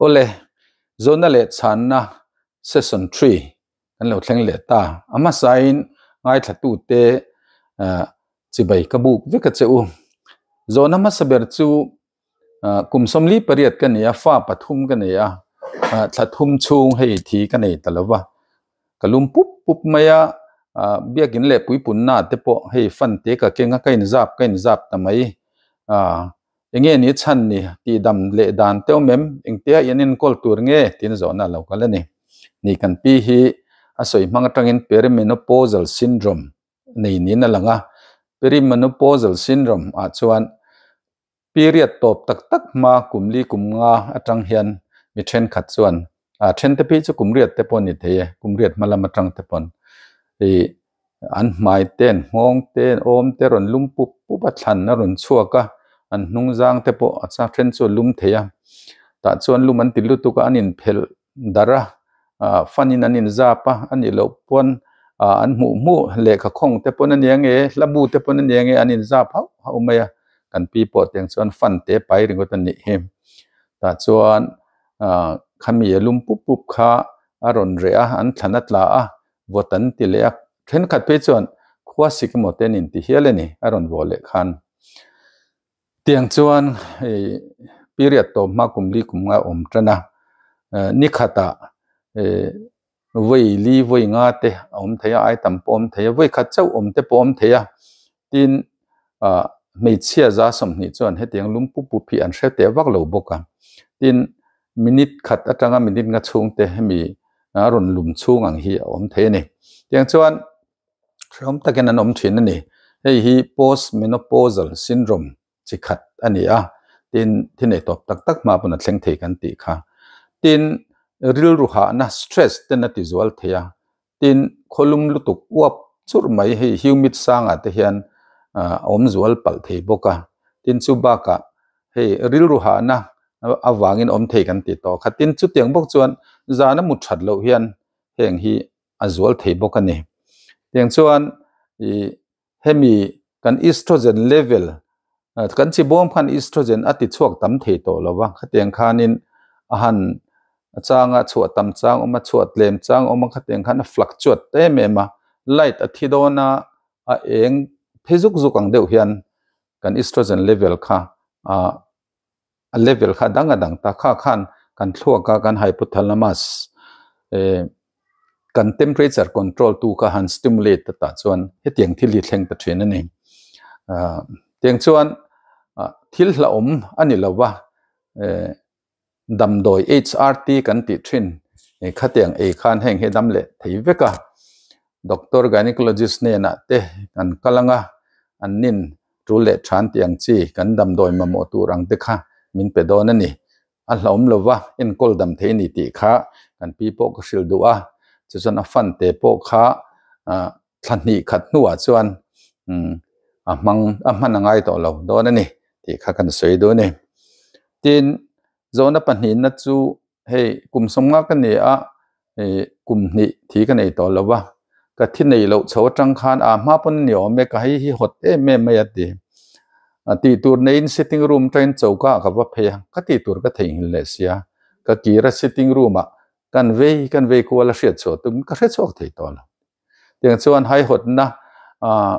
Awle, zawhna leh chhanna session 3 kan lo thleng leh ta. A hmasain ngaithlatute chibai ka buk vek a che u. Zawhna hmasa ber chu kum 48 ka ni a, fa pathum ka nei a, thla thum chhung hei thi ka nei ta lo va. Ka lum pup pup mai a, biakin leh puipunna te pawh hei fan te ka keng a, ka inzap ka inzap ta mai. Enge ni chhan ni tih dam leh dan te awm em? Engtia in enkawl tur nge? Tiin zawhna a lo kal a ni. Ni kan pi hi a sawi hmang atangin perimenopausal syndrome nei niin a lang a. Perimenopausal syndrome ah chuan period tawp tak tak hma kum li kum nga atang hian mi thenkhat chuan a then te phei chu kum riat te pawh a ni thei e, kum riat hma lam atang te pawn ih an hmai te an nghawng te an awm te rawn lum pup pup a thlan a rawn chhuak a an hnung zang te pawh a chang then chu a lum thei a tah chuan lum an ti lutuk a an inphelh darh a ah fan in an inzap a a nih loh pawn ah an hmuh hmuh lehkha khawng te pawn a nia nge hla bu te pawn a nia nge an inzap hauh hauh mai a kan pi pawh tiang chuan fan te pai ringawt a nih hi tah chuan ah khami a lum pup pup kha a rawn reh a an thlan a tla a vawt an ti leh a thenkhat phei chuan khua sik emaw te an inti hial a ni a rawn vawh leh khan tiang chuan hei period tawp hma kum li kum nga awm tan a ni khatah eh vawi li vawi nga te a awm thei a ai tam pawh a awm thei a vawi khat chauh awm te pawh a awm thei a tin ah hmeichhia za 20 chuan hetiang lum pup pup hi an hre teh vak lo bawk a tin minute khat atanga minute nga chhung te hemi a rawn lum chhung ang hi a awm thei a ni tiang chuan hrehawm takin an awm thin a ni hei hi post menopausal syndrome chi khat a ni a tin thi nei tawp tak tak hma pawn a thleng thei kan tih kha tin rilru hahna stress ten a ti zual thei a tin khawlum lutuk uap churh mai hei humid sangah te hian a awm zual palh thei bawk a tin chu bakah hei rilru hahna avangin awm thei kan ti tawh kha tin chutiang bawk chuan zana mut that loh hian heng hi a zual thei bawk a ni tiang chuan ih hemi kan estrogen level kan chi bawm khan estrogen a ti chhuak tam thei tawh lo va khatiang khanin a han a changa chhuah tam chang awm a chhuah tlem chang awm a khatiang khan a fluctuate em em a light a thi dawn a a eng phe zuk zuk ang deuh hian kan estrogen level kha ah a level kha dang a dang ta kha khan kan thluak a kan hypothalamus eh kan temperature control tu kha han stimulate ta tah chuan hetiang thil hi thleng ta thin a ni ah tiang chuan ah thil hlauhawm a ni lo va eh damdawi H_R_T kan tih thin khatiang ei khan heng hi dam leh thei vek a doctor gynecologist hnenah te kan kal ang a an nin tul leh than tih ang chi kan damdawi mamawh tur ang te kha min pe dawn a ni. A hlauhawm lo va, enkawl dam thei a ni tih kha kan pi pawh ka hrilh duh a, chuchuan a fan te pawh kha thla hnih khat hnuah chuan a hmang a hman a ngai tawh lo dawn a ni tih kha kan sawi duh a ni. Tin, zawhna pahnihna chu hei kum 50 ka ni a, ih kum hnih thi ka nei tawh lo va, ka thi nei loh chho atang khan a hma pawn a ni awm e, ka hei hi hawt em em mai a ti. A tih tur neiin sitting room atangin choka ah ka va phei a, ka tih tur ka theihnghilh leh sia, ka kir a sitting room ah kan vei kan vei kual a hriat chhuah tum ka hre chhuak thei tawh lo. Tiang chuan haihawtna ah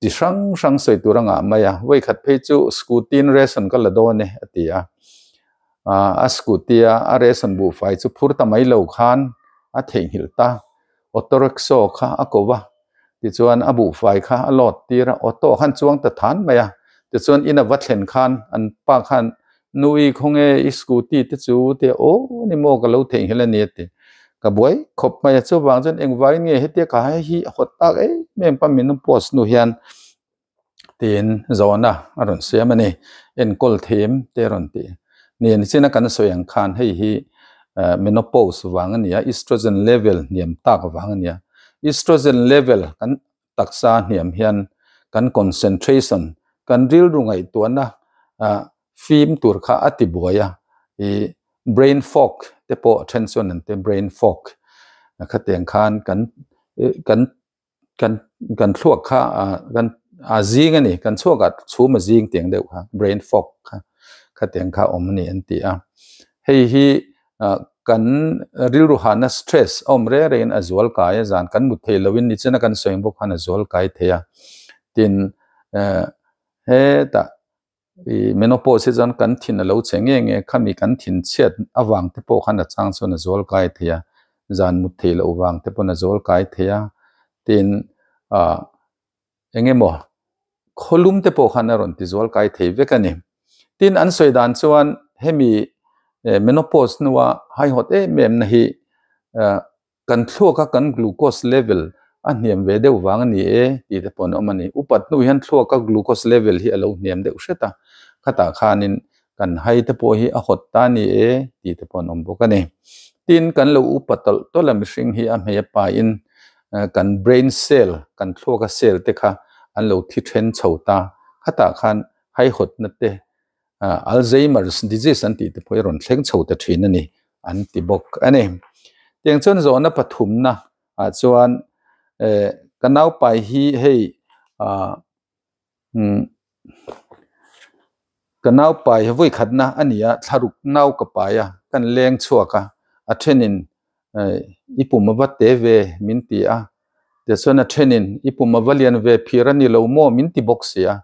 Chi hrang hrang sawi tur a ngah mai a, vawi khat phei chu scooty in ration ka la dawn e a ti a, a scooty a a ration buhfai chu phur ta mai lo khan a theihnghilh ta, auto rickshaw kha a ko va, tichuan a buhfai kha a load tir a, auto khan chuang ta than mai a, tichuan in a va thlen khan an pa khan Nui khawnge i scooty te chu tia aw ni maw ka lo theihnghilh a ni a ti. Ka buai khawp mai a chuvang chuan engvangin nge hetia ka hai hi a hawt tak em em pa min post hnu hian tiin zawhna a rawn siam a ni. Enkawl them te a rawn ti. Ni nichin a kan sawi ang khan hei hi menopause vang a ni a, estrogen level hniam tak vang a ni a. Estrogen level kan taksa hniam hian kan concentration kan rilru ngaihtuahna ah fim tur kha a ti buai a ih brain fog te pawh a then chuan an ti brain fog khatiang khan kan ih kan kan kan thluak kha ah kan a zing a ni kan chhuak ah chhum a zing tiang deuh kha brain fog kha khatiang kha a awm a ni an ti a hei hi. Kan rilru hahna stress a awm reng rengin a zual kai a, zan kan mut thei loin nichina kan sawi ang bawk khan a zual kai thei a. Tin, hetah i menopause hi chuan kan thin a lo che nge nge khami kan thin chhiat avang te pawh khan a chang chuan a zual kai thei a, zan mut thei loh vang te pawn a zual kai thei a. Tin, ah eng emaw khawlum te pawh khan a rawn ti zual kai thei vek a ni. Tin, an sawi dan chuan hemi menopause hnua haihawt em em na hi kan thluaka kan glucose level a hniam ve deuh vang a ni e tih te pawh an awm a ni. Upat hnu hian thluaka glucose level hi a lo hniam deuh hret a, khatah khanin kan hai te pawh hi a hawt ta a ni e tih te pawh an awm bawk a ni. Tin, kan lo upa tawlh tawlh a mihring hi a hmei a pain kan brain cell, kan thluaka cell te kha an lo thi then chho ta, khatah khan haihawtna te Alzheimer's disease an tih te pawh hi rawn thleng chho ta thin a ni an ti bawk a ni. Tiang chuan zawhna pathumna ah chuan ka naupai hi hei ka naupai vawi khatna a ni a, thlaruk nau ka pai a, kan leng chhuak a, a thenin i pum a va te ve min ti a, tichuan a thenin i pum a va lian ve phir a ni lo maw min ti bawk si a,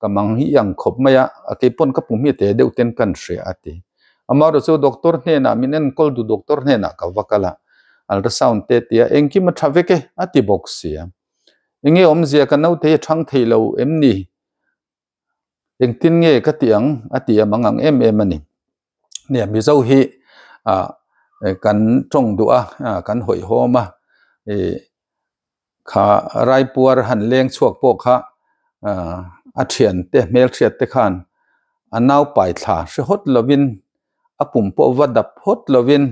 ka mang hi i ang khawp mai a, a kei pawn ka pum hi a te deuh ten kan hria a ti. Amaherawhchu chu doctor hnenah min enkawl duh doctor hnenah ka va kal a, ultrasound te tia engkim a tha vek e a ti bawk sia. Enge awmzia ka naute hi a thang thei lo em ni? Engtin nge ka ti ang a ti a mang ang em em a ni. Nia Mizo hi ah kan tawng duh a, kan hawihhawm a, ih Kha Raipuar han leng chhuak pawh kha a thiante hmelhriat te khan a nau pai thla hre hawt lovin a pum pawh va dap hawt lovin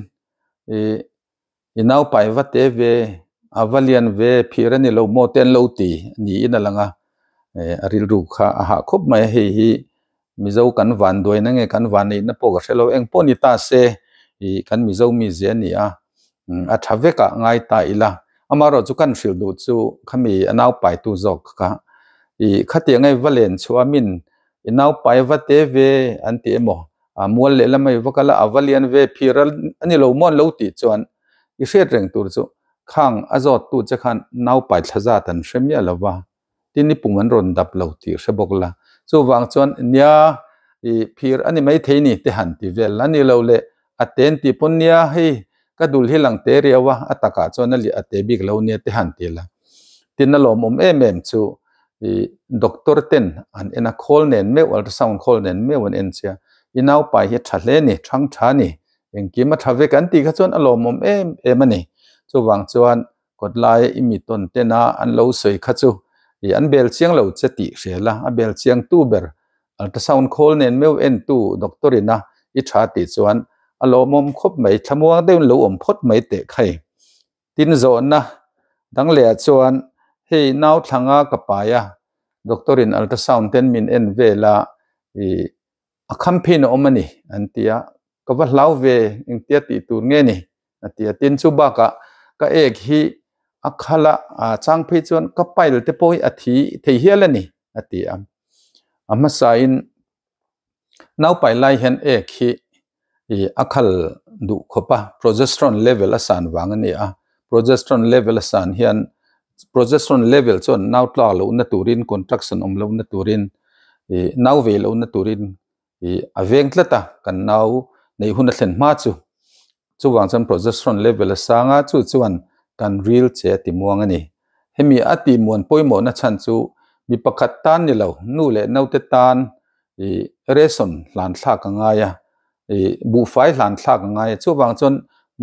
ih i nau pai va te ve a va lian ve phir a ni lo maw te an lo ti niin a lang a, a rilru kha a hah khawp mai a hei hi Mizo kan van duaina nge kan van neihna pawh ka hre lo eng pawh ni ta se ih kan Mizo mizia a ni a a tha vek ah ngai ta ila amaherawh chu kan hrilh duh chu khami a naupai tu zawk kha ih khatiang nge va len chhuah min i naupai va te ve an ti emaw a mual leh lamah i va kal a a va lian ve phir a ni lo maw an lo tih chuan i hriat reng tur chu khang a zawt tu che khan naupai thla zat an hre miah lo va. Tin i pum an rawn dap lo tih hre bawk la. Chuvang chuan nia i phir a ni maithei ni te han ti vel a ni lo le a ten tih pawn nia hei ka dul hi lang te riau a, a takah chuan a liah a te bik lo nia te han ti la. Tin a lawmawm em em chu i doctor ten an en a khawl nen meuh ultrasound khawl nen meuh an en che a, i naupai hi a tha hle ni, thang tha ni, engkim a tha vek an tih kha chuan a lawmawm em em a ni. Chuvang chuan Kawt lai i mi tawn ten a an lo sawi kha chu i an bel chiang lo che tih hria la, a bel chiang tu ber ultrasound khawl nen meuh en tu doctor in a i tha tih chuan a lawmawm khawp mai, thlamuang deuhin lo awm phawt mai teh khai. Tin zawhna dang leh ah chuan hei nau thlanga ka pai a, doctor in ultrasound ten min en vel a i a khamphei na awm a ni an ti a, ka va hlau ve engtia tih tur nge ni a ti a. Tin chu bakah ka ek hi a khal a, a chang phei chuan ka pile te pawh hi a thi thei hial a ni a ti a. A hmasain naupai lai hian ek hi ih a khal duh khawp a, progesterone level a san vang a ni a. Progesterone level a san hian progesterone level chuan nau tlak lohna turin contraction awm lohna turin ih nau vei lohna turin ih a veng tlat a kan nau neih hun a thlen hma chu chuvang chuan progesterone level a sang a chu chuan kan ril che a ti muang a ni hemi a tih muan pawimawhna chhan chu mi pakhat tan ni lo nu leh naute tan ih ration hlan thlak a ngai a ih buhfai hlan thlak a ngai a chuvang chuan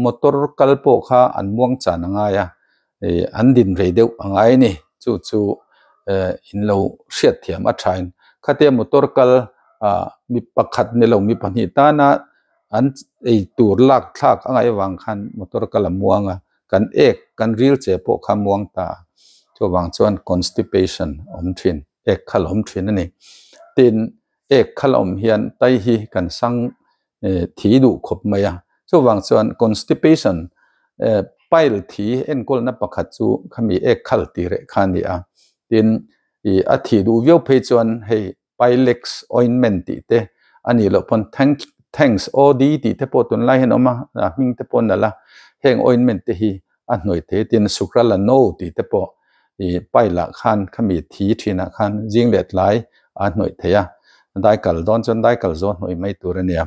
motor kal pawh kha an muang chan a ngai a ih an din rei deuh a ngai a ni chu chu eh in lo hriat thiam a thain khatia motor kal ah mi pakhat ni lo mi pahnih tana an ei tur lak thlak a ngaih avang khan motor kal a muang a kan ek kan ril che pawh kha muang ta chuvang chuan constipation awm thin ek kha la awm thin a ni tin ek kha la awm hian tai hi kan sang thi duh khawp mai a chuvang chuan constipation pile thi enkawlna pakhat chu khami ek khal tih reh kha a ni a tin ih a thih duh viau phei chuan hei pilex ointment tih te a nih loh pawn thank Thanks OD tih te pawh tunlai hian a awm a, a hming te pawh a nalh a, heng ointment te hi a hnawih thei a tin Sucralano tih te pawh ih pile ah khan khami thi thinah khan zing leh tlai a hnawih thei a, daikal dawn chuan daikal zawh hnawih mai tur a nia.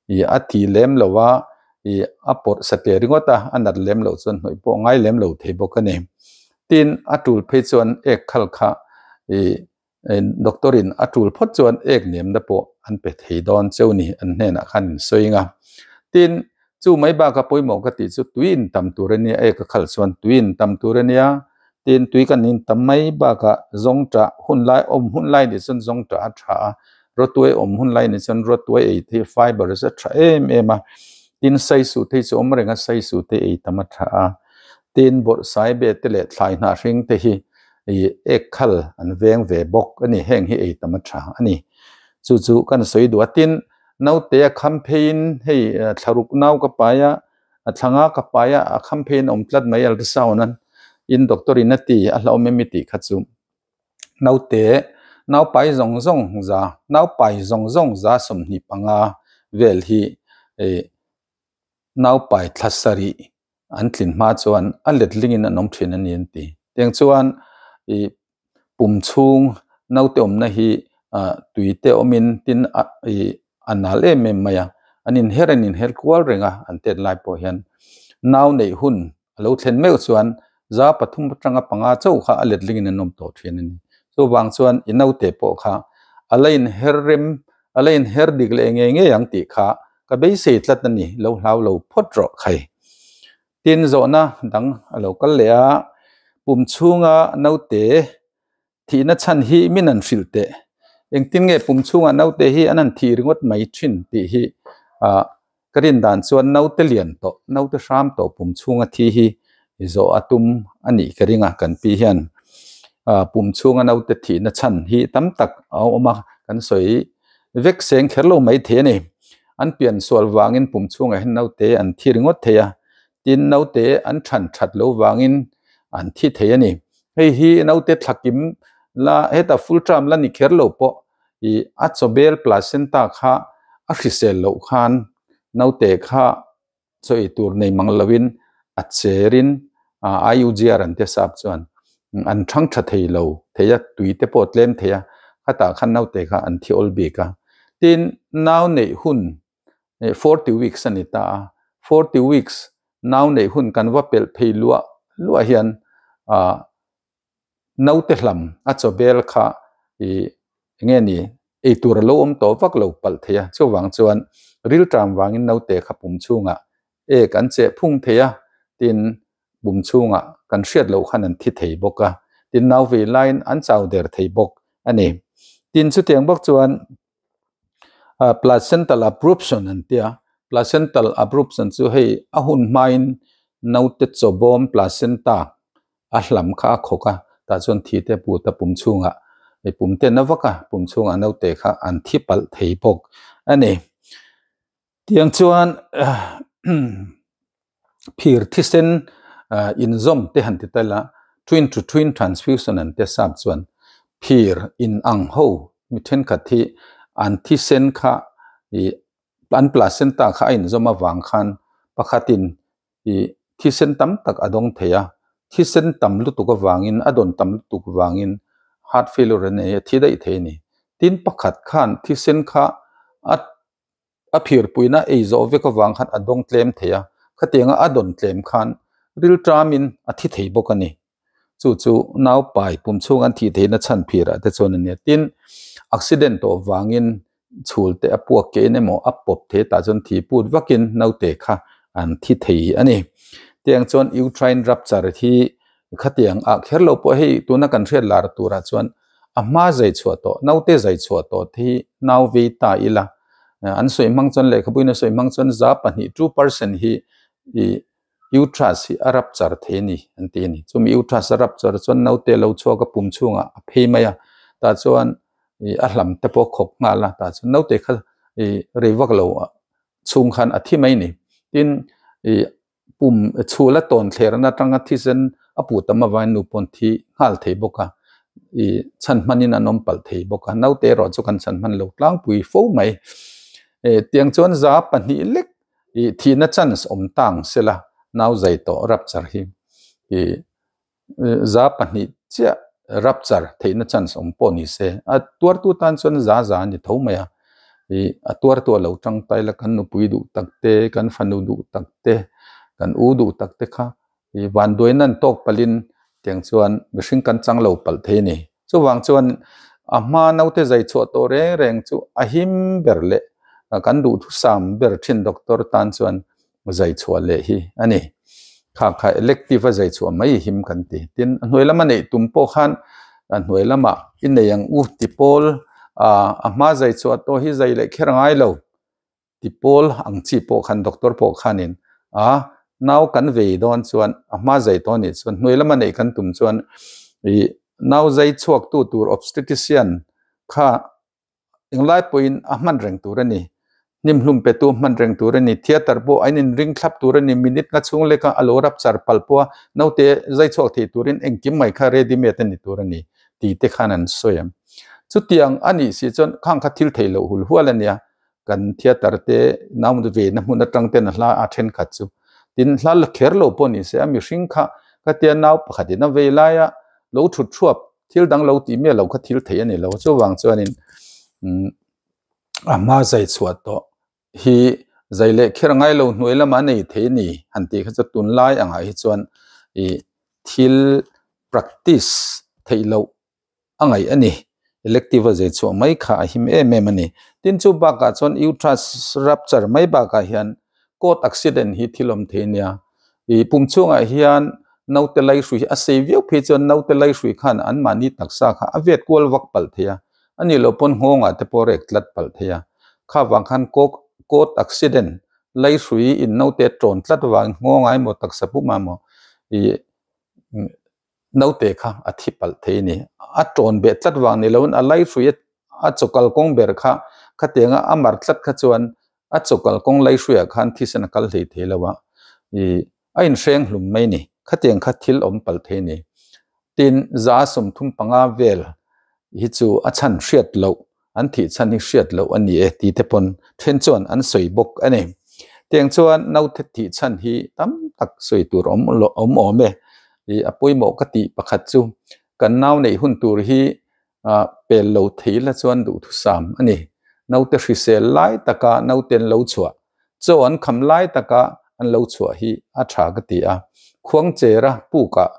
Ih a ti lem lo a, ih a pawrh satliah ringawt a, a nat lem loh chuan hnawih pawh ngai lem lo thei bawk a ni. Tin, a tul phei chuan ek khal kha ih doctor in a tul phawt chuan ek nemna pawh an pe thei dawn cheu ni an hnenah khan in sawi ang a. Tin, chu mai baka pawimawh ka tih chu tui in tam tur a nia, ek a khal chuan tui in tam tur a nia. Tin, tui kan in tam mai bakah zawngṭah hun lai awm hun lai nih chuan zawngṭah a tha a, rawtuai awm hun lai nih chuan rawtuai ei thei fiber a tha em em a. Tin, saisu te hi chu awm reng a, saisu te ei tam a tha a. Tin, bawrhsai be te leh thlai hnah hring te hi ih ek khal an veng ve bawk a ni, heng hi ei tam a tha a ni. Chu chu kan sawi duh a, tin naute a kham pheiin hei thlaruk nau ka pai a, a thlanga ka pai a, a kham pheiin a awm tlat mai ultrasound an in doctor in a ti a hlauhawm em i tih kha chu naute nau pai zawng zawng za nau pai zawng zawng za 25 vel hi ih nau pai thla sarih an tlin hma chuan a letlingin an awm thin a ni an ti. Tiang chuan ih pum chhung naute awmna hi ah tui te awmin tin ah ih a nal em em mai a, an inher an inher kual reng a an tet lai pawh hian nau neih hun a lo thlen meuh chuan za pathum atanga panga chauh kha a letlingin an awm tawh thin a ni. Chuvang chuan i naute pawh kha a la inher rem a la inher dik leh ngei ngei ang tih kha Ka beisei tlat a ni, lo hlau lo phawt rawh khai. Tin zawhna dang a lo kal leh a, pum chhunga naute thihna chhan hi min han hrilh teh. Engtin nge pum chhunga naute hi an han thih ringawt mai thin tih hi ah ka rin dan chuan naute lian tawh, naute hram tawh pum chhunga thi hi zawh a tum a nih ka ring a kan pi hian. Ah pum chhunga naute thihna chhan hi tam tak a awm a, kan sawi Vek seng kher lo mai thei a ni. An pian sual vangin pum chhungah hian naute an thi ringawt thei a, tin naute an than that lo vangin an thi thei a ni. Hei hi naute thlakim la heta full term la ni kher lo pawh ih a chawbel placenta kha a hrisel loh khan naute kha chaw ei tur nei mang loin a cherin IUGR an tia sap chuan an thang tha thei lo thei a, tui te pawh tlem thei a, khatah khan naute kha an thi awl bik a. Tin, nau neih hun 40 weeks a ni ta a, 40 weeks nau neih hun kan va pelh phei luah luah hian naute hlam a chaw bel kha ih enge ni ei tur a lo awm tawh vak lo palh thei a, chuvang chuan rilṭam vangin naute kha pum chhungah ek an cheh phung thei a, tin pum chhungah kan hriat loh khan an thi thei bawk a, tin nau vei laiin an chau der thei bawk a ni. Tin chutiang bawk chuan placental abruption an tia, placental abruption chu hei a hun hmain naute chaw bawm placenta a hlam kha a khawk a, tah chuan thi te put a pum chhungah i pum te na vak a, pum chhungah naute kha an thi palh thei bawk a ni. Tiang chuan phir thisen inzawm te han ti tel a, twin to twin transfusion an tia sap chuan phir in ang ho mi thenkhat hi an thisen kha ih an placenta kha a inzawm avang khan pakhatin ih thisen tam tak a dawng thei a, thisen tam lutuk avangin a dawn tam lutuk vangin heart failure a nei a thi daih thei a ni. Tin pakhat khan thisen kha a a phirpuina ei zawh vek avang khan a dawng tlem thei a, khatianga a dawn tlem khan rilṭamin a thi thei bawk a ni. Chu chu naupai pum chhung an thih theihna chhan phirah te chuan a nia. Tin, accident tawh vangin chhul te a puak kein emaw a pawp thei tah chuan thi put vakin naute kha an thi thei a ni. Tiang chuan uterine rupture hi khatiang ah kher lo pawh hei tuna kan hriat lar turah chuan a hma zai chhuah tawh naute zai chhuah tawh te hi nau vei ta ila an sawi hmang chuan lehkhabuin a sawi hmang chuan 2% 2% hi ih uterus hi a rupture thei a ni an ti a ni. Chumi uterus a rupture chuan naute lo chhuak a pum chhungah a phei mai a tah chuan ih a hlam te pawh a khawp nghal a tah chuan naute kha ih rei vak lo chhung khan a thi mai a ni. Tin ih pum chhul a tawn thlerna atanga thisen a puh tam avangin nu pawn thi nghal thei bawk a ih chhan hmanin an awm palh thei bawk a naute erawh chu kan chhan hman lo tlangpui fo mai. Tiang chuan 2% lek i thihna chance awm tang sela nau zai tawh rupture hi i 2% chiah rupture theihna chance awm pawh ni se a tuartu tan chuan za za a ni tho mai a i a tuartu a lo tangtai la kan nupui duh tak te kan fanu duh tak te kan u duh tak te kha i vanduaina an tawk palhin tiang chuan mihring kan chang lo palh thei a ni. Chuvang chuan a hma naute zai chhuah tawh reng reng chu a him ber leh kan duhthusam ber thin doctor tan chuan zai chhuah leh hi a ni. Kha kha elective a zai chhuah mai him kan ti. Tin, a hnuai lama neih tum pawh khan a hnuai lama i nei ang u ti pawl a hma zai chhuah tawh hi zai leh kher ngai lo. Ti pawl ang chi pawh khan doctor pawh khanin a nau kan vei dawn chuan a hma zai tawh anih chuan hnuai lama neih kan tum chuan ih nau zai chhuak tu tur obstetrician kha englai pawhin a hman reng tur a ni. Hnim hlum pe tu hman reng tur a ni. Theatre pawh a in ring thlap tur a ni. Minute nga chhung leka a lo rupture palh pawh a naute zai chhuak thei turin engkim mai kha ready made a ni tur a ni tih te khan an sawi ang. Chutiang a nih si chuan khang kha thil theih loh hul hual a nia. Kan theatre te nau ve na hmun atang ten a hla a thenkhat chu tin hla la kher lo pawh ni se a mihring kha ka tia nau pakhat in a vei lai a lo thut thuap thil dang lo tih miah lo kha thil theih a ni lo chuvang chuanin a hma zai chhuah tawh hi zai leh kher ngai lo hnuai lamah a nei thei a ni han tih kha chu tunlai angah hi chuan ih thil practice theih loh a ngaih a ni. Elective a zai chhuah mai kha a him em em a ni. Tin chu bakah chuan uterus rupture mai bakah hian court accident hi thil awm thei a nia. Ih pum chhungah hian naute lai hrui hi a sei viau phei chuan naute lai hrui khan anmahni taksa kha a vet kual vak palh thei a. A nih loh pawn nghawngah te pawh rek tlat palh thei a. Kha vang khan court accident lai hrui in naute tawn tlat vangin nghawngah emaw taksa pumah emaw ih Naute kha a thi palh thei a ni. A tawn beh tlat vang ni loin a laihrui a chawkal kawng ber kha khatianga a mar tlat kha chuan a chawkal kawng laihruiah khan thisen a kal hlei thei lo a, ih a inhreng hlum mai a ni. Khatiang kha thil awm palh thei a ni. Tin, 35 vel hi chu a chhan hriat loh an thih chhan hi hriat loh a ni e tih te pawn then chuan an sawi bawk a ni. Tiang chuan naute thih chhan hi tam tak sawi tur awm awm awm e. Ih a pawimawh ka tih pakhat chu kan nau neih hun tur hi ah pel lo thei la chuan duhthusam a ni. Naute hrisel lai taka naute an lo chhuah chaw an kham lai taka an lo chhuah hi a tha ka ti a. Khuang chera pukah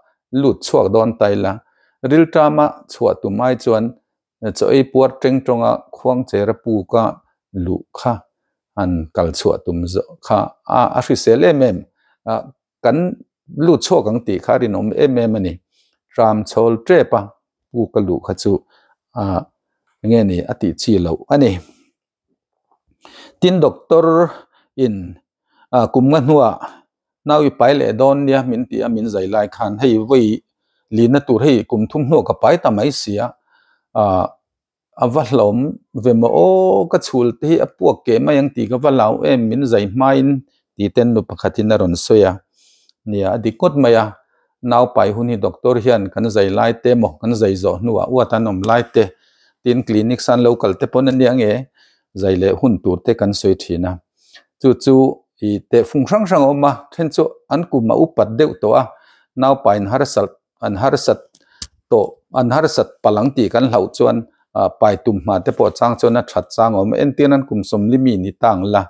lut chhuak dawn ta ila rilṭama chhuah tum ai chuan Chaw ei puar teng tawnga khuang chera puka luh kha han kal chhuah tum zawh kha a a hrisel em em a kan lut chhuak ang tih kha a rinawm em em a ni. Ram chhawl tep a puka luh kha chu a enge ni a tih chi loh a ni. Tin doctor in a kum nga hnuah nau i pai leh dawn nia min ti a min zai lai khan hei vawi lina tur hei kum thum hnuah ka pai ta mai si a ah a va hlawm ve maw aw ka chhul te hi a puak keh mai ang tih ka va lau em min zai hmain tih ten nu pakhatin a rawn sawi a nia a dik ngawt mai a nau pai hun hi doctor hian kan zai lai te emaw kan zai zawh hnuah uat an awm lai te tin clinic san lo kal te pawn a nia nge zai leh hun tur te kan sawi thin a chu chu ih tehfung hrang hrang a awm a then chu an kum a upat deuh tawh a nau pain harsat an harsat tawh an harsat palh ang tih kan hlauh chuan ah pai tum hma te pawh chang chuan a that chang a awm a entir nan kum sawmli mi ni tang la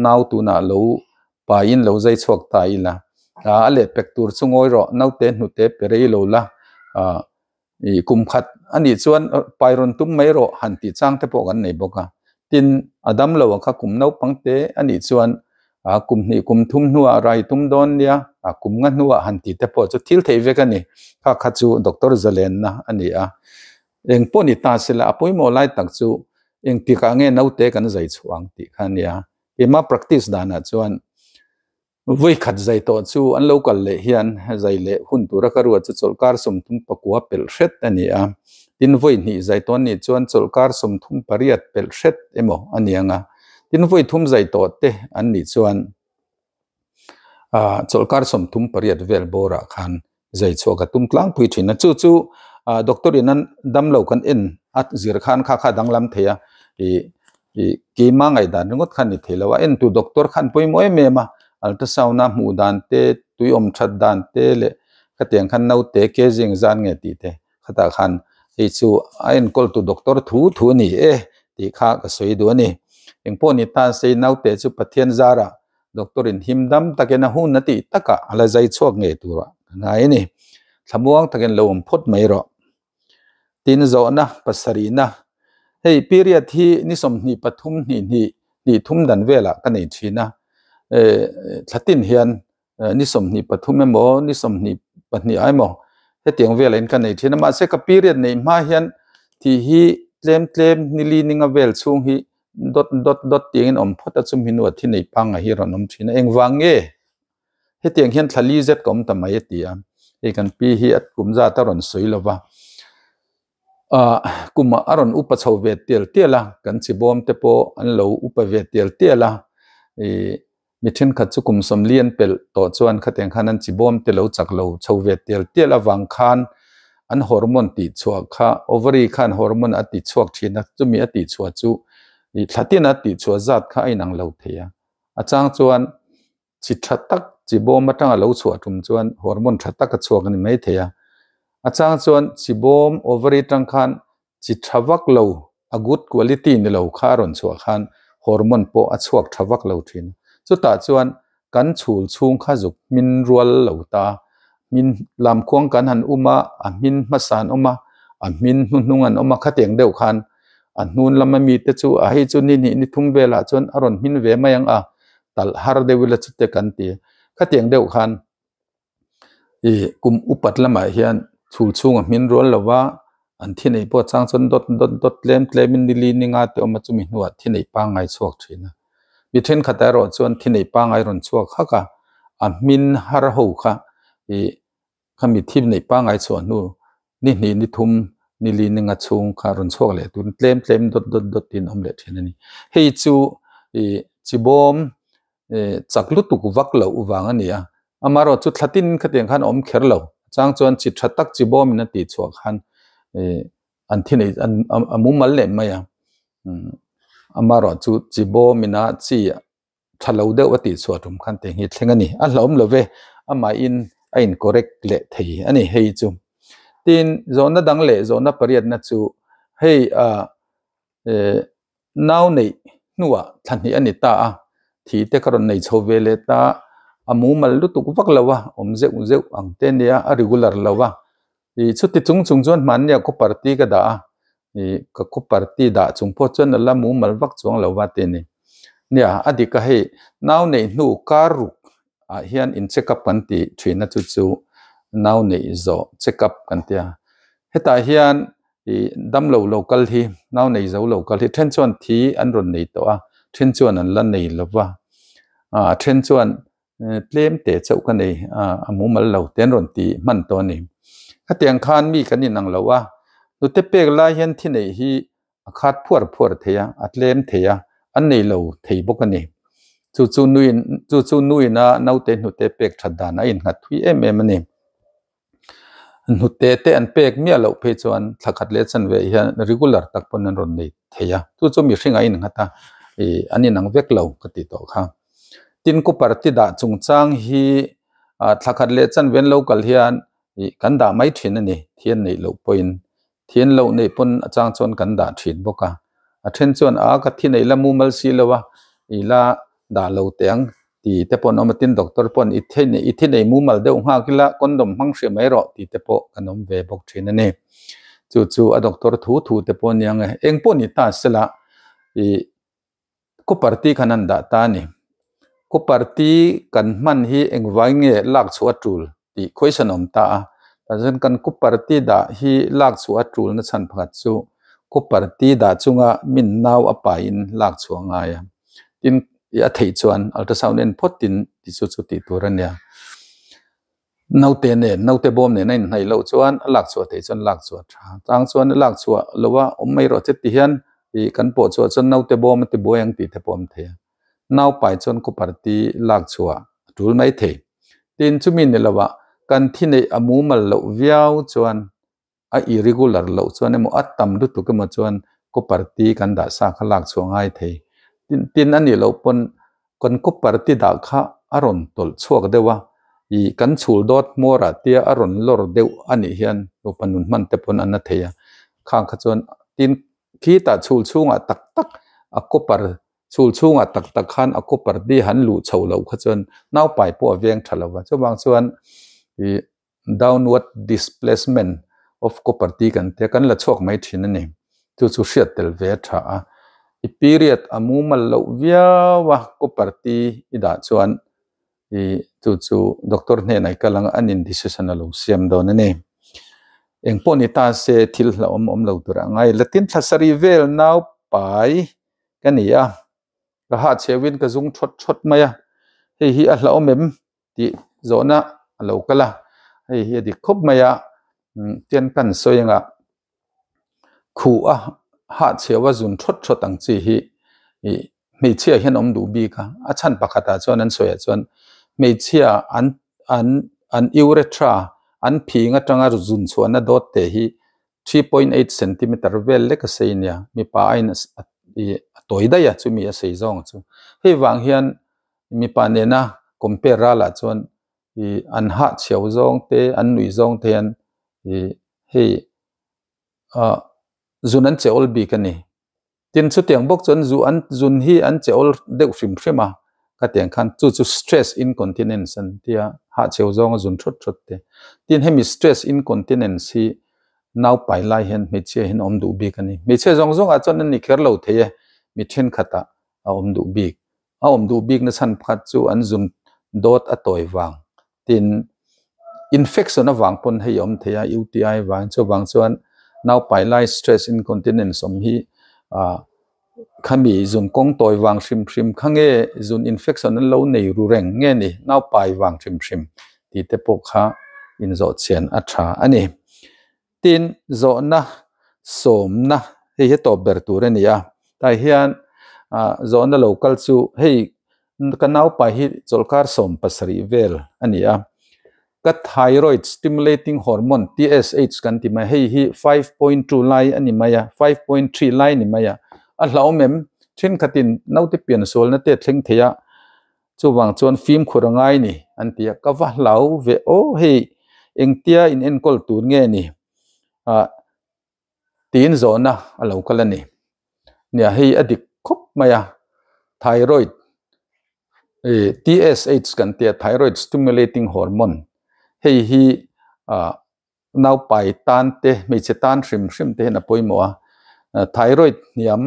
nau tunah lo paiin lo zai chhuak ta ila ah a lehpek tur chu ngawi rawh naute hnute pe rei lo la ah ih kum khat a nih chuan pai rawn tum mai rawh han tih chang te pawh kan nei bawk a tin a dam lo ang kha kum naupang te a nih chuan ah kum hnih kum thum hnuah rai tum dawn nia ah kum nga hnuah han tih te pawh chu thil theih vek a ni kha kha chu doctor zalenna a ni a eng pawh ni ta sela a pawimawh lai tak chu engtikah nge naute kan zai chhuah ang tih kha a nia keimah practice danah chuan Vui khat zai tawh chu an lo kal leh hian zai leh hun tura ka ruat chu chawlhkar 39 pelh hret a ni a. Tin vawi hnih zai tawh nih chuan chawlhkar 38 pelh hret emaw a ni ang a. Tin vawi thum zai tawh te an nih chuan chawlhkar 38 vel bawrah khan zai chhuah ka tum tlangpui thin a. Chu chu doctor in an damlo kan en a zir khan kha kha danglam thei a. Ih. I keima ngaihdan ringawt kha a ni thei lo a, entu doctor khan pawimawh em em a, ultrasound a hmuh dan te, tui awm that dan te leh khatiang khan naute ke zing zan nge tih te khatah khan hei chu a enkawltu doctor thu thu a ni e tih kha ka sawi duh a ni. Engpawh ni ta se naute chu Pathian zarah doctor in him dam takin a hun a tih takah a la zai chhuak ngei turah ka ngai a ni. Thlamuang takin lo awm phawt mai rawh. Tin zawhna pasarihna, Hei period hi ni 23 hnih hnih hnih thum dan velah ka nei thin a, thlatin hian ni 23 emaw ni 22 ah emaw hetiang velah in ka nei thin a, mahse ka period neih hma hian thih hi tlem tlem ni li ninga vel chhung hi dawt dawt dawt tiangin awm phawt a, chumi hnuah thi nei pangngai hi a rawn awm thin a, engvang nge? Hetiang hian thla li zet ka awm ta mai a ti a, hei kan pi hi a kum zat a rawn sawi lo va, ah kumah a rawn upa chho ve tial tial a, kan chi bawm te pawh an lo upa ve tial tial a, ih mi thenkhat chu kum 40 an pelh tawh chuan khatiang khan an chi bawm te lo chak lo chho ve tial tial avang khan an hormone tih chhuah kha ovary khan hormone a ti chhuak thin a, chumi a tih chhuah chu ih thla tin a tih chhuah zat kha a inang lo thei a, a chang chuan. Chi tha tak, chi bawm atanga lo chhuah tum chuan hormone tha tak a chhuak a ni mai thei a. A chang chuan chi bawm ovary tang khan chi tha vak lo, a good quality ni lo kha a rawn chhuah khan hormone pawh a chhuak tha vak lo thin. Chutah chuan kan chhul chhung kha zuk hmin rual lo ta, hmin lamkhuang kan han um a, a hmin hmasa an awm a, a hmin hnuhnung an awm a, khatiang deuh khan a hnun lama mite chu a hei chu ni hnih ni thum velah chuan a rawn hmin ve mai ang a, talh har deuh ila chute kan ti. Khatiang deuh khan i kum upat lamah hian chhul chhunga hmin rual lova an thi neih pawh chang chuan dawt dawt dawt tlem tlemin ni li ni nga te awm a chumi hnuah thi neih pangngai chhuak thin a. Mi thenkhat erawh chuan thi neih pangngai rawn chhuak hak a, a hmin har ho kha i Khami thil neih pangngai chhuah hnu ni hnih ni thum ni li ni nga chhung kha rawn chhuak leh tun tlem tlem dawt dawt dawt tin awm leh thin a ni. Hei chu ih chibawm ih chak lutuk vak loh vang a ni a, amaherawh chu thla tin khatiang khan a awm kher lo. Chang chuan chi tha tak chibawm in a tih chhuah khan ih an thi nei an a mumal leh mai a, amaherawh chu chibawm ina chi tha lo deuh a tih chhuah tum khan teng hi thleng a ni. A hlauhawm lo ve, amahin a in correct leh thei a ni hei chu. Tin, zawhna dang leh zawhna pariatna chu hei ah eh nau neih hnuah thla hnih a ni ta a, thi te ka rawn nei chho ve leh ta, a mumal lutuk vak lo a, awm zeuh zeuh ang te nia, a regular lo a. Ih chuti chung chung chuan hmannia copper ti ka dah a, ih ka copper ti dah chung pawh chuan a la mumal vak chuang lo va ti a ni. Nia a dik a hei nau neih hnu kar ruk ah hian in check up kan tih thin a chu chu nau neih zawh check up kan ti a. Hetah hian ih damlo lo kal hi nau nei zo lo kal hi then chuan thi an rawn nei tawh a then chuan an la nei lo va ah then chuan tlem te chauh ka nei a a mumal lo te an rawn ti hman tawh a ni. Khatiang khan mi kan inang lo a, hnute pek lai hian thi neih hi a khat phuar phuar thei a, a tlem thei a, an nei lo thei bawk a ni. Chu chu nuin chu chu nuina naute hnute pek that dan a innghat thui em em a ni. Hnute te an pek miah loh phei chuan thla khat leh chanve hian regular tak pawn an rawn nei thei a, chu chu mihring a innghat a, ih an inang vek lo ka tih tawh kha. Tin copper ti dah chungchang hi ah thla khat leh chanve an lo kal hian ih kan dah mai thin a ni, thian neih loh pawhin thian loh neih pawn a chang chuan kan dah thin bawk a, a then chuan a ka thi neih la mumal si lo a ih la dah lo teh ang tih te pawh an awm a, tin doctor pawh i thei nei i thi nei mumal deuh nghak ila condom hmang hriat mai rawh tih te pawh kan awm ve bawk thin a ni. Chu chu a doctor thu thu te pawh a nia nge eng pawh ni ta sela ih copper ti khan an dah ta a ni. Copper ti kan hman hi engvai nge lak chhuah a tul tih question a awm ta a, tah chuan kan copper ti dah hi lak chhuah a tul na chhan pakhat chu copper ti dah chunga min nau a paiin lak chhuah a ngai a, tin a theih chuan ultrasound en phawt tin ti chu chu tih tur a nia. Naute nen naute bawm nen a inhnaih loh chuan a lak chhuah theih chuan lak chhuah a tha chang chuan a lak chhuah lo a awm mai rawh che ti hian ih kan pawh chhuah chuan naute bawm a ti buai ang tih te pawh a awm thei a. Nau pai chuan copper ti lak chhuah a tul mai thei. Tin chumi ni lovah kan thi neih a mumal loh viau chuan a irregular loh chuan emaw a tam lutuk emaw chuan Copper T kan dah sa kha lak chhuah ngai thei. Tin tin a nih loh pawn kan copper T dah kha a rawn tawlh chhuak deuh a, ih kan chhul dawt hmawr ah tia a rawn lawr deuh a nih hian nupa nun hman te pawn a na thei a. Khang kha chuan tin khitah chhul chhungah tak tak a copper Chhul chhungah tak tak khan a copper di han luh chhoh loh kha chuan naupai pawh a veng tha lo va. Chuvang chuan ih downward displacement of copper ti kan tia kan la chhuak mai thin a ni. Chu chu hriat tel ve a tha a. I period a mumal loh viau a copper ti i dah chuan ih chu chu doctor hnenah i kal ang a an in decision a lo siam dawn a ni. Eng pawh ni ta se thil hlauhawm awm lo tur a ngai. Latin thla sarih vel naupai ka ni a, ka ha chheuhin ka zung thawt thawt mai a, hei hi a hlauhawm em tih zawhna a lo kal a, hei hi a dik khawp mai a, tian kan sawi anga khuh a ha chheu a zun thawt thawt ang chi hi ih hmeichhia hian awm duh bik a, a chhan pakhatah chuan an sawiah chuan hmeichhia an an an urethra an phing atanga zun chhuahna dawt te hi 3.8 centimeter vel lek a sei nia, mipa aiin a tawi daih a chumi a sei zawng chu. Hei vang hian mipa nena compare ralah chuan ih an hah chhiau zawng te an nuih zawng te hian ih hei ah zun an che awl bik a ni. Tin chutiang bawk chuan zu an zun hi an che awl deuh hrim hrim a, ka tiang khan chu chu stress incontinence an tia hahcheu zawnga zun thawt thawt te. Tin hemi stress incontinence hi naupai lai hian hmeichhia hian a awm duh bik a ni. Hmeichhia zawng zawngah chuan an ni kher lo thei e, mi thenkhatah a awm duh bik. A awm duh bik na chhan pakhat chu an zun dawt a tawi vang. Tin infection avang pawn hei a awm thei a, UTI vang chuvang chuan naupai lai stress incontinence awm hi ah khami zun kawng tawi vang hrim hrim kha nge zun infection an lo nei ru reng nge ni naupai vang hrim hrim tih te pawh kha inzawh chian a tha a ni. Tin zawhna sawmna hei hi tawp ber tur a ni a, tah hian ah zawhna lo kal chu hei ka naupai hi chawlhkar 17 vel a ni a, ka thyroid stimulating hormone TSH kan ti mai hei hi 5.2 lai a ni mai a, 5.3 lai a ni mai a, a hlauhawm em? Thenkhatin naute pian sualna te a thleng thei a, Chuvang chuan fimkhur a ngai ni an ti a, ka va hlau ve aw hei engtia in enkawl tur nge ni ah tiin zawhna a lo kal a ni. Nia hei a dik khawp mai a, thyroid ih TSH kan tia thyroid stimulating hormone hei hi ah naupai tan te hmeichhe tan hrim hrim te hian a pawimawh a thyroid hniam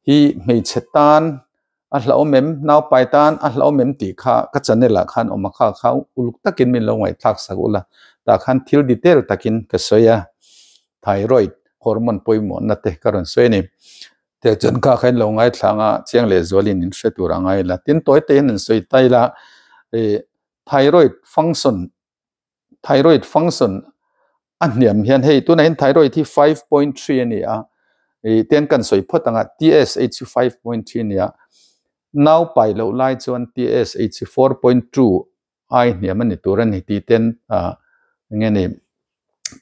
hi hmeichhe tan a hlauhawm em naupai tan a hlauhawm em tih kha ka channel ah khan awm a kha kha uluk takin min lo ngaihthlak sak ula tah khan thil detail takin ka sawi a thyroid hormone pawimawh na te ka rawn sawi a ni te chuan kha kha in lo ngaithla anga chiang leh zualin in hre tur a ngai la tin tawi te hian an sawi ta ila ih thyroid function thyroid function a hniam hian hei tunah hian thyroid hi 5.3 a ni a ih ten kan sawi phawt anga TSH hi 5.3 a ni a nau pai loh lai chuan TSH hi 4.2 ai hniam a ni tur a ni tih ten ah eng nge ni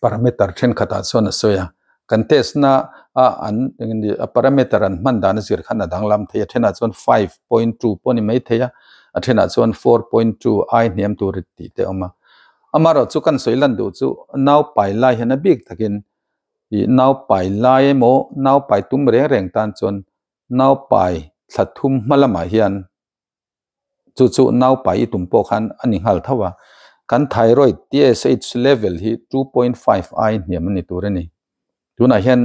parameter thenkhatah chuan a sawi a kan test na a an eng nge ni a parameter an hman dan a zir khan a danglam thei a thenah chuan 5.2 pawh a ni maithei a a thenah chuan 4.2 ai hniam tur tih te a awm a amaherawh chu kan sawi lan duh chu nau pai lai hian a bik takin ih nau pai lai emaw nau pai tum reng reng tan chuan nau pai thla thum hma lamah hian chu chu nau pai i tum pawh khan a ni nghal tho a kan thyroid TSH level hi 2.5 ai hniam a ni tur a ni tunah hian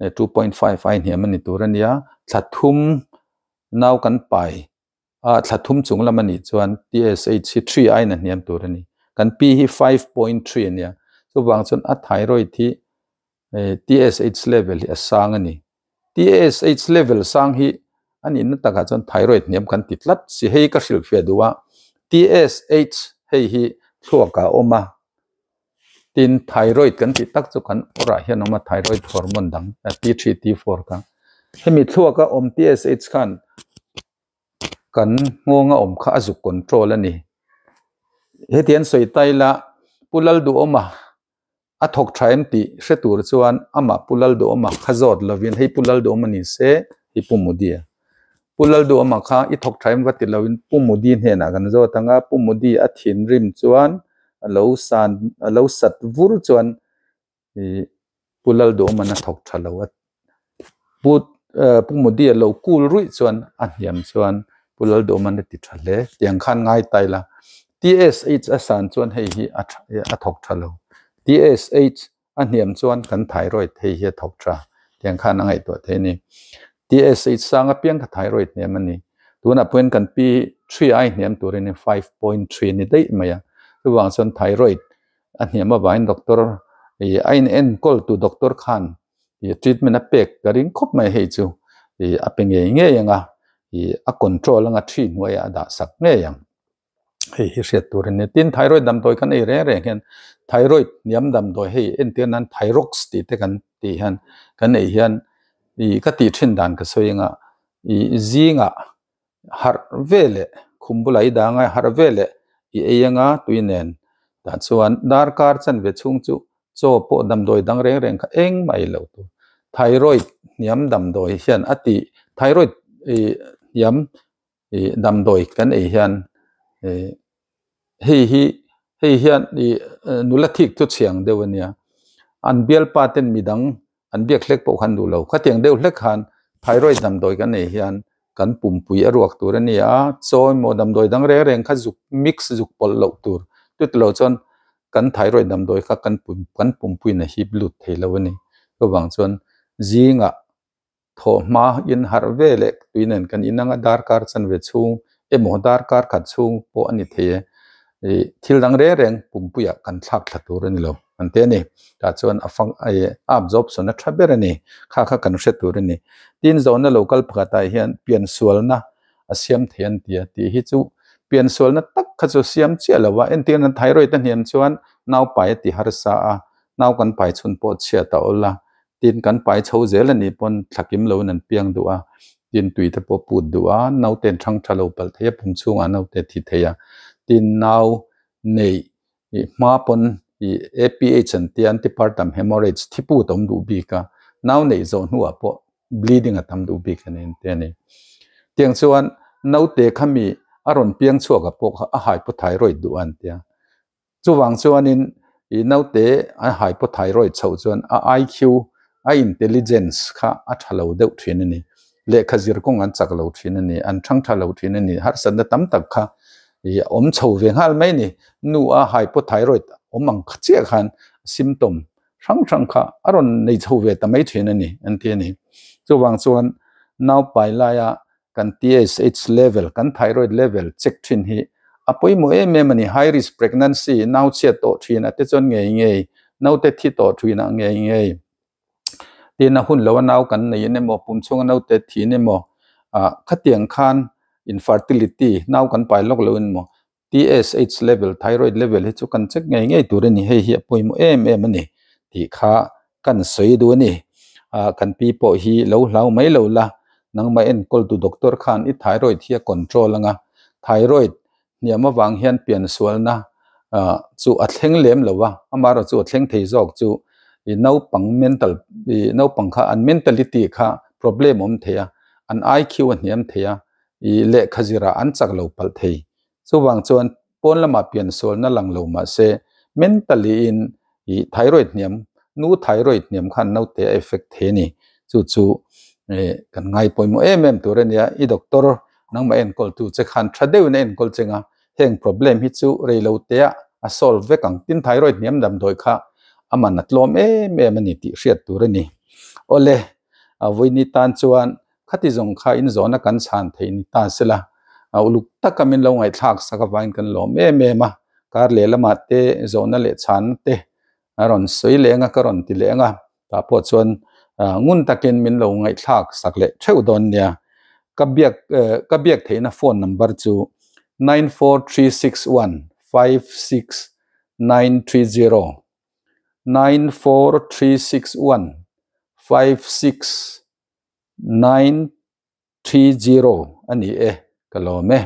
2.5 ai hniam a ni tur a nia thla thum nau kan pai a thla thum chung lam a nih chuan TSH hi 3 aiin a hniam tur a ni kan P hi 5.3 a nia chuvang chuan a thyroid hi TSH level hi a sang a ni TSH level sang hi a nihna takah chuan thyroid hniam kan ti tlat si hei ka hrilhfiah duh a TSH hei hi thluakah a awm a tin thyroid kan tih tak chu kan awrah hian a awm a thyroid hormone dang T3 T4 kha hemi thluaka awm TSH khan kan nghawng a awm kha a zuk control a ni heti an sawi ta ila Pu Lalduhawma. A thawk tha em tih hre tur chuan amah Pu Lalduhawma kha zawt lovin hei Pu Lalduhawma ni se hei Pu Modi a. Pu Lalduhawma kha i thawk tha em va ti lovin Pu Modi hnenah kan zawt ang a, Pu Modi a thinrim chuan a lo san a lo sat vur chuan ih Pu Lalduhawman a thawk tha lo a. Pu Pu Modi a lo kul ruih chuan a hniam chuan Pu Lalduhawman a ti tha hle. Tiang khan ngai ta ila TSH a san chuan hei hi a tha a thawk tha lo. TSH a hniam chuan kan thyroid hei hi a thawk tha. Tiang khan a ngaihtuah thei a ni. TSH sang apiang kha thyroid hniam a ni. Tunah pawhin kan P3 ai hniam turin 5.3 a ni daih mai a. Chuvang chuan thyroid a hniam avangin doctor ih a inenkawl tu doctor khan ih treatment a pek ka ring khawp mai hei chu ih a pe ngei ngei ang a ih a control anga thi hnuaiah a dah sak ngei ang hei hi hriat tur a ni tin thyroid damdawi kan ei reng reng hian thyroid hniam damdawi hei entir nan thyrox tih te kan tih hian kan ei hian ih ka tih thin dan ka sawi anga ih zingah harh veleh khum bulah i dang a harh veleh i ei anga tui nen tah chuan darkar chanve chhung chu chaw pawh damdawi dang reng reng kha engmah ei lo tur thyroid hniam damdawi hian a tih thyroid ih hniam ih damdawi kan ei hian ih hei hi hei hian ih nula thik chu chhiang deuh a nia an bialpa ten midang an biak hlek pawh khan duh lo. Khatiang deuh hlek khan thyroid damdawi kan nei hian kan pumpui a ruak tur a ni a, chaw emaw damdawi dang reng reng kha zuk mix zuk pawlh loh tur. Chutilo chuan kan thyroid damdawi kha kan pum kan pumpuiin a hip lut thei lo a ni. Chuvang chuan zingah thawhhma in harh ve leh tui nen kan inang a, darkar chanve chhung emaw darkar khat chhung pawh a ni thei e. Ih thil dang reng reng pumpuiah kan thlak thla tur a ni lo. An ti a ni. Tah chuan a fang ih a absorption a tha ber a ni. Kha kha kan hre tur a ni. Tin zawhna lo kal pakhatah hian piansualna a siam thei an ti a tih hi chu piansualna tak kha chu siam chiah lo a. Entir nan thyroid a hniam chuan nau pai a ti harsa a, nau kan pai chhun pawh chhiat a awl a. Tin kan pai chho zel a nih pawn thlakim loin an piang duh a, tin tui te pawh put duh a, naute an thang tha lo palh thei a, pum chhungah naute a thi thei a. Tin nau neih ih hma pawn ih APH an tia antepartum hemorrhage thi put a awm duh bik a, nau neih zawh hnuah pawh bleeding a tam duh bik a ni an ti a ni. Tiang chuan naute khami a rawn piang chhuak ah pawh kha a hypothyroid duh a an tia. Chuvang chuanin ih naute a hypothyroid chhoh chuan a IQ a intelligence kha a tha lo deuh thin a ni. Lehkha zir kawng an chak lo thin a ni, an thang tha lo thin a ni. Harsatna tam tak kha ih a awm chho ve nghal mai a ni. Nu a hypothyroid awm ang kha chiah khan symptom hrang hrang kha a rawn nei chho ve ta mai thin a ni an ti a ni. Chuvang chuan naupai laia kan TSH level, kan thyroid level check thin hi a pawimawh em em a ni. High risk pregnancy, nau chhiat tawh thin a te chuan ngei ngei, naute thi tawh thin ah ngei ngei. Tin a hun lo a nau kan nei in emaw, pum chhunga naute thi in emaw, ah khatiang khan infertility, nau kan pai lawk lo in emaw, TSH level, thyroid level hi chu kan check ngei ngei tur a ni, hei hi a pawimawh em em a ni tih kha kan sawi duh a ni. Ah kan pi pawh hi lo hlau mai lo la, nangmah enkawl tu doctor khan i thyroid hi a control anga, thyroid hniam avang hian piansualna ah chu a thleng lem lo a, amaherawh chu a thleng thei zawk chu i naupang mental i naupang kha an mentality kha problem a awm thei a, an IQ a hniam thei a, i lehkha zirah an chak lo palh thei. Chuvang chuan pawn lamah piansualna lang lo mah se mentally in ih thyroid hniam, nu thyroid hniam khan naute a effect thei a ni. Chu chu ih kan ngai pawimawh em em tur a nia, i doctor nangmah enkawltu che khan tha deuhin a enkawl cheng a, heng problem hi chu reilote ah a solve vek ang. Tin thyroid hniam damdawi kha a man a tlawm em em a ni tih hriat tur a ni. Awle, a vawiini tan chuan Khati zawng kha in zawhna kan chhan theih ni ta sela, a uluk taka min lo ngaihthlak sak avangin kan lawm em em a, kar leh lamah te zawhna leh chhanna te a rawn sawi leng a, ka rawn ti leng a, tah pawh chuan ngun takin min lo ngaihthlak sak leh theuh dawn nia. Ka biak ka biak theihna phone number chu 9436156930 94361569 30 a ni e, ka lawm e.